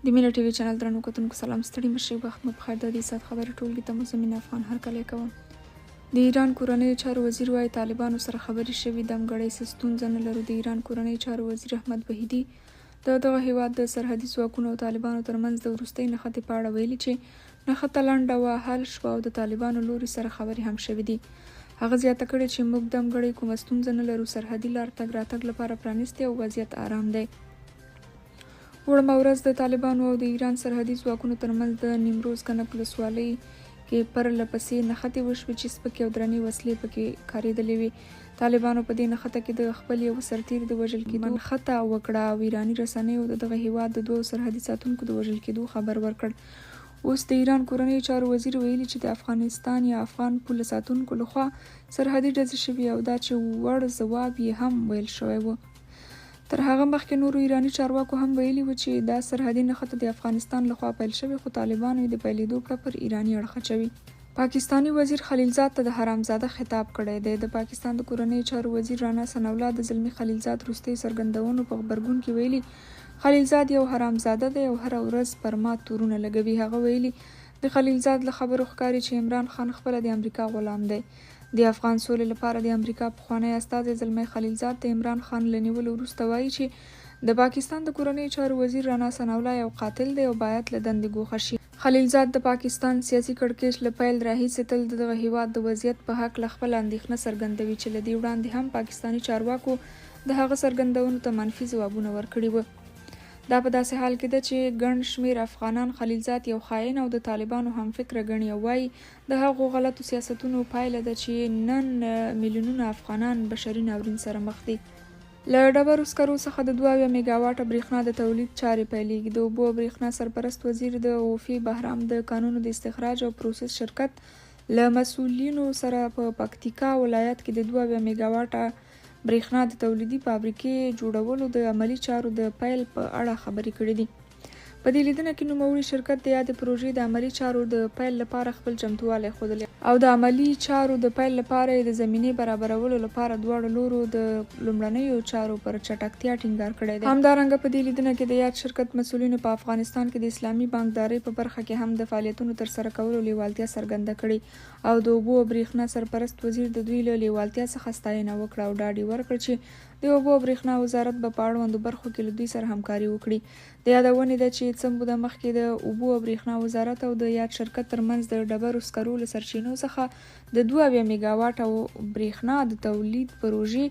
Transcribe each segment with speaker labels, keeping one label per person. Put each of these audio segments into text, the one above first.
Speaker 1: د مینه ټي وي چینل درنو کتونکو سلام، ستړي مشي، وخت مو پخیر. د دې ساعت خبري ټولګي ته مو زمینه افغان هرکلی کوم. د ایران کورنیو چارو وزیر وايي، طالبانو سره خبرې شوي، دمګړۍ څه ستونزه نه لرو. د ایران کورنیو چارو وزیر احمد وحیدي د دغه هېواد د سرحدي ځواکونو او طالبانو ترمنځ د وروستۍ نښتې په اړه ویلي چې نښته لنډه وه، حل شوه او د طالبانو لوري سره خبرې هم شوې دي. هغه زیاته کړې چې موږ دمګړۍ کومه ستونزه نه لرو، سرحدي لار تګ راتګ لپاره پرانیستې او وضعیت ارام دی. وړمه ورځ د طالبانو او د ایران سرحدي ځواکونو ترمنځ د نیمروز کنک ولسوالۍ کې پر له پسې نښتې وشوې چې سپکې او درنې وسلې پکې کارېدلې وې. طالبانو په دې نښته کې د خپل یوه سرتېري د وژل کېدو نښته وکړه او ایراني رسنیو د دغه هېواد د دوو سرحدي ساتونکو د وژل کېدو خبر ورکړ. اوس د ایران کورنیو چارو وزیر ویلي چې د افغانستان یا افغان پوله ساتونکو له خوا سرحدي ډزې شوي او دا چې وړ ځواب یې هم ویل شوی و. تر هغه مخکې نورو ایراني چارواکو هم ویلي و چې دا سرحدي نښته د افغانستان له خوا پیل شوې، خو طالبانو یې د پیلېدو پړه پر ایراني اړخ اچوي. پاکستاني وزیر خلیلزاد ته د حرامزاده خطاب کړی دی. د پاکستان د کورنیو چارو وزیر رانا ثناالله د زلمي خلیلزاد وروستیو څرګندونو په غبرګون کې ویلي، خلیلزاد یو حرامزاده دی او هره ورځ پر ما تورونه لګوي. هغه ویلي، د خلیلزاد له خبرو ښکاري چې عمران خان خپله د امریکا غلام دی. د افغان سولې لپاره د امریکا پخوانی استازی زلمی خلیلزاد د عمران خان له نیولو وروسته وايي چې د پاکستان د کورنیو چارو وزیر رانا ثناالله یو قاتل دی او باید له دندې ګوښه شي. خلیلزاد د پاکستان سیاسي کړکېچ له پیل راهیسې تل د دغه هېواد د وضعیت په هکله خپله اندېښنه څرګندوي چې له دې وړاندې هم پاکستاني چارواکو د هغه څرګندونو ته منفي ځوابونه ورکړي وو. دا په داسې حال کې ده چې ګڼ شمېر افغانان خلیلزاد یو خاین او د طالبانو همفکره ګڼي او وايي د هغو غلطو سیاستونو پایله ده چې نن میلیونونه افغانان بشري ناورین سره مخ دي. له ډبرو سکرو څخه د 72 میګاواټه برېښنا د تولید چارې پیلېږي. د اوبو او برېښنا سرپرست وزیر د اوفي بهرام د کانونو د استخراج او پروسس شرکت له مسؤلینو سره په پکتیکا ولایت کې د 72 میګاواټه برېښنا د تولیدي فابریکې جوړولو د عملي چارو د پیل په اړه خبرې کړې دي. په دې لیدنه کې نوموړي شرکت د یادې پروژې د عملي چارو د پیل لپاره خپل چمتووالی ښودلی او د عملي چارو د پیل لپاره یې د زمینې برابرولو لپاره دواړو لورو د لومړنیو چارو پر چټکتیا ټینګار کړی دی. همدارنګه په دې لیدنه کې د یاد شرکت مسؤلینو په افغانستان کې د اسلامي بانکدارۍ په برخه کې هم د فعالیتونو ترسره کولو لېوالتیا څرګنده کړې او د اوبو او برېښنا سرپرست وزیر د دوی له لېوالتیا څخه ستاینه وکړه او ډاډ یې ورکړ چې د اوبو او برېښنا وزارت به په اړوندو برخو کې له دوی سره همکاري وکړي. د یادونې ده چې څه موده مخکې د اوبو او برېښنا وزارت او د یاد شرکت ترمنځ د ډبرو سکرو له سرچینو څخه د 72 میګاواټه برېښنا د تولید پروژې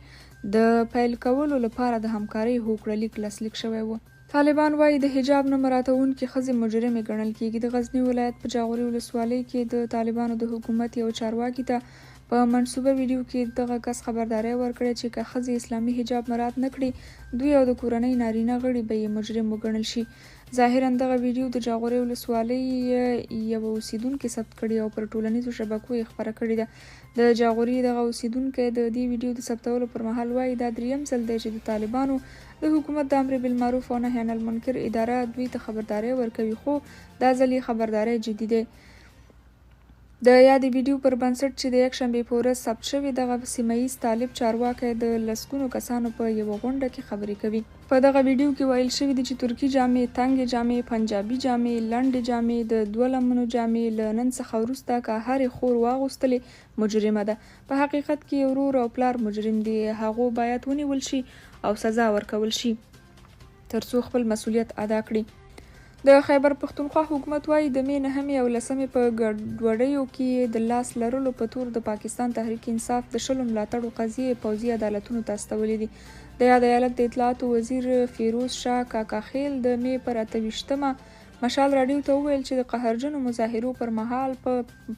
Speaker 1: د پیل کولو لپاره د همکارۍ هوکړه لیک لاسلیک شوی و. طالبان وايي، د حجاب نه مراعتوونکې ښځې مجرمې ګڼل کېږي. د غزني ولایت په جاغوري ولسوالۍ کې د طالبانو د حکومت یوه چارواکي ته په منسوبه ویډیو کې دغه کس خبرداری ورکړی چې که ښځې اسلامي حجاب مراعت نه کړي، دوی او د کورنۍ نارینه غړي به یې مجرم وګڼل شي. ظاهراً دغه ویډیو د جاغوري ولسوالۍ یوه اوسېدونکي ثبت کړې او پر ټولنیزو شبکو یې خپره کړې ده. د جاغوري دغه اوسېدونکی د دې ویډیو د ثبتولو پر مهال وايي، دا درېیم ځل دی چې د طالبانو د حکومت د امر بالمعروف او نهی عن المنکر اداره دوی ته خبرداری ورکوي، خو دا ځل یې خبرداری جدي دی. د یادې ویډیو پر بنسټ چې د یکشنبې په ورځ ثبت شوې، دغه سیمه ییز طالب چارواکی د لسګونو کسانو په یوه غونډه کې خبرې کوي. په دغه ویډیو کې ویل شوي دي چې ترکي جامې، تنګې جامې، پنجابي جامې، لنډې جامې، د دوه لمنو جامې له نن څخه وروسته که هرې خور واغوستلې مجرمه ده. په حقیقت کې یې ورور او پلار مجرم دي، هغو باید ونیول شي او سزا ورکول شي ترڅو خپل مسولیت ادا کړي. د خیبر پښتونخوا حکومت وايي، د مې نهمې او لسمې په ګډوډیو کې یې د لاس لرلو په تور د پاکستان تحریک انصاف د شلو ملاتړو قضیې پوځي عدالتونو ته استولې دي. د یاد ایالت د اطلاعاتو وزیر فیروز شاه کاکاخېل د مې پر 28مه مشال راډیو ته وویل چې د قهرجنو مظاهرو پر مهال په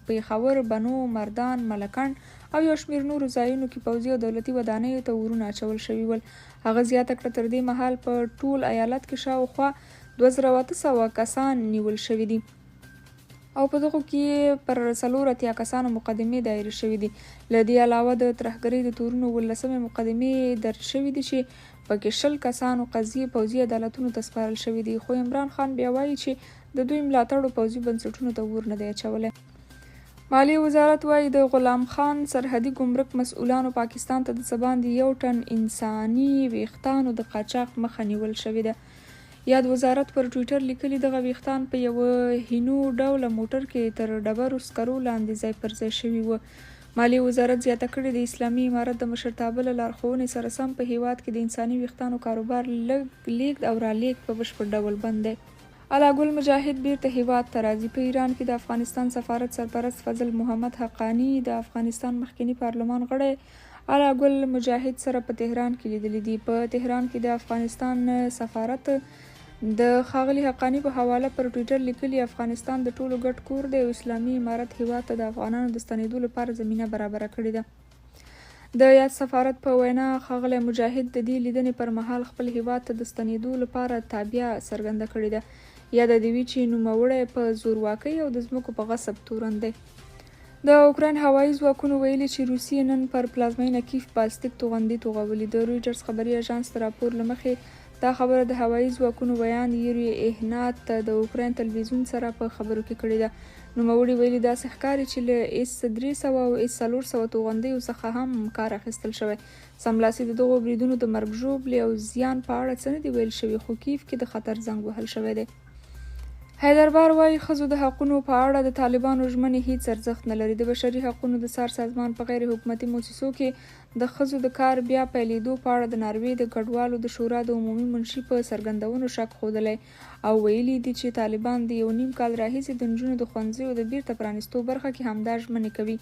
Speaker 1: پېښور، بنو، مردان، ملکنډ او یو شمېر نورو ځایونو کې پوځي او دولتي ودانیو ته اورونه اچول شوي ول. هغه زیاته کړه، تر دې مهال په ټول ایالت کې شاوخوا 2800 کسان نیول شوي دي او په دغو کې یې پر 84 کسانو مقدمې دایرې شوې دي. له دې علاوه د ترهګرۍ د تورونو اوولسمې مقدمې درج شوې دي چې په کې 20 کسانو قضیې پوځي عدالتونو ته سپارل شوې دي. خو عمران خان بیا وايي چې د دوی ملاتړو پوځي بنسټونو ته اور نه دی اچولی. مالیې وزارت وايي، د غلام خان سرحدي ګمرک مسؤلانو پاکستان ته د څه باندې یو ټن انساني وېښتانو د قاچاق مخه نیول شوې ده. یاد وزارت پر ټویټر لیکلي، دغه ویښتان په یوه هینو ډوله موټر کې تر ډبرو سکرو لاندې ځای پر ځای شوي وو. مالیې وزارت زیاته کړې، د اسلامي امارت د مشرتابه له لارښوونې سره سم په هېواد کې د انساني ویښتانو کاروبار، لېږد او رالېږد په بشپړ ډول بند دی. الله ګل مجاهد بیرته هیواد ته راځي. په ایران کې د افغانستان سفارت سرپرست فضل محمد حقاني د افغانستان مخکني پارلمان غړی الله ګل مجاهد سره په تهران کې لیدلي دي. په تهران کې د افغانستان سفارت د ښاغلي حقاني په حواله پر ټویټر لیکلي، افغانستان د ټولو ګډ کور دی او اسلامي امارت هیواد ته د افغانانو د ستنیدو لپاره زمینه برابره کړې ده. د یاد سفارت په وینا، ښاغلی مجاهد د دې لیدنې پر مهال خپل هېواد ته د ستنېدو لپاره تابیا څرګنده کړې ده. یاده دې وي چې نوموړی په زورواکۍ او د ځمکو په غصب تورن دی. د اوکراین هوایي ځواکونو ویلي چې روسیې نن پر پلازمېنه کیف بالستیک توغندي توغولي. د رویټرز خبري اژانس د راپور له مخې، دا خبره د هوایي ځواکونو ویاند یوري ایهنات د اوکراین تلویزیون سره په خبرو کې کړې ده. نوموړي ویلي، داسې ښکاري چې له ایس 300 او ایس 400 توغندیو څخه هم کار اخیستل شوی. سملاسي د دغو بریدونو د مرګ ژوبلې او زیان په اړه څه نه دي ویل شوي، خو کیف کې د خطر زنګ وهل شوی دی. حیدربار وايي، ښځو د حقونو په اړه د طالبانو ژمنې هیڅ ارزښت نه لري. د بشري حقونو د څار سازمان په غیر حکومتي موسسو کې د ښځو د کار بیا پیلېدو په اړه د ناروې د کډوالو د شورا د عمومي منشي په څرګندونو شک ښودلی او ویلي دي چې طالبان د یو نیم کال راهیسې د نجونو د ښوونځیو د بیرته پرانیستو برخه کې همدا ژمنې کوي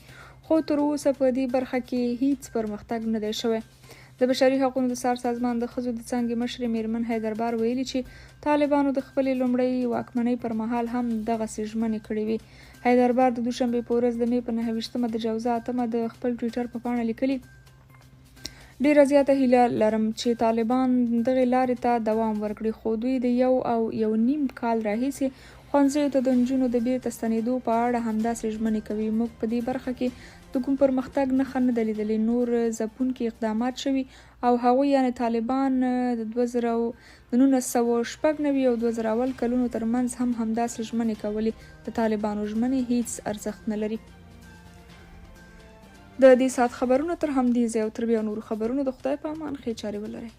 Speaker 1: خو تر اوسه په دې برخه کې هیڅ پرمختګ نه دی شوی. د بشري حقونو د څار سازمان د ښځو د څانګې مشرې میرمن حیدربار ویلي چې طالبانو د خپلې لومړۍ واکمنۍ پر مهال هم دغسې ژمنې کړې وې. حیدربار د دوشنبې په ورځ د مې په 29مه د جوزا اتمه د خپل ټویټر په پاڼه لیکلي، ډیره زیاته هیله لرم چې طالبان دغې لارې ته دوام ورکړي، خو دوی د یو او یو نیم کال راهیسې ښوونځیو ته د نجونو د بیرته ستنیدو په اړه همداسې ژمنې کوي. موږ په دې برخه کې د کوم پرمختګ نښه نه ده لیدلې، نور ځپونکي اقدامات شوي او هغوی یعنې طالبان د 1996 او 2001 کلونو تر منځ هم همداسې ژمنې کولې، د طالبانو ژمنې هیڅ ارزښت نه لري. د دې ساعت خبرونه تر همدې ځایه او تر بیا نورو خبرونو د خدای په امان ښې چارې ولرئ.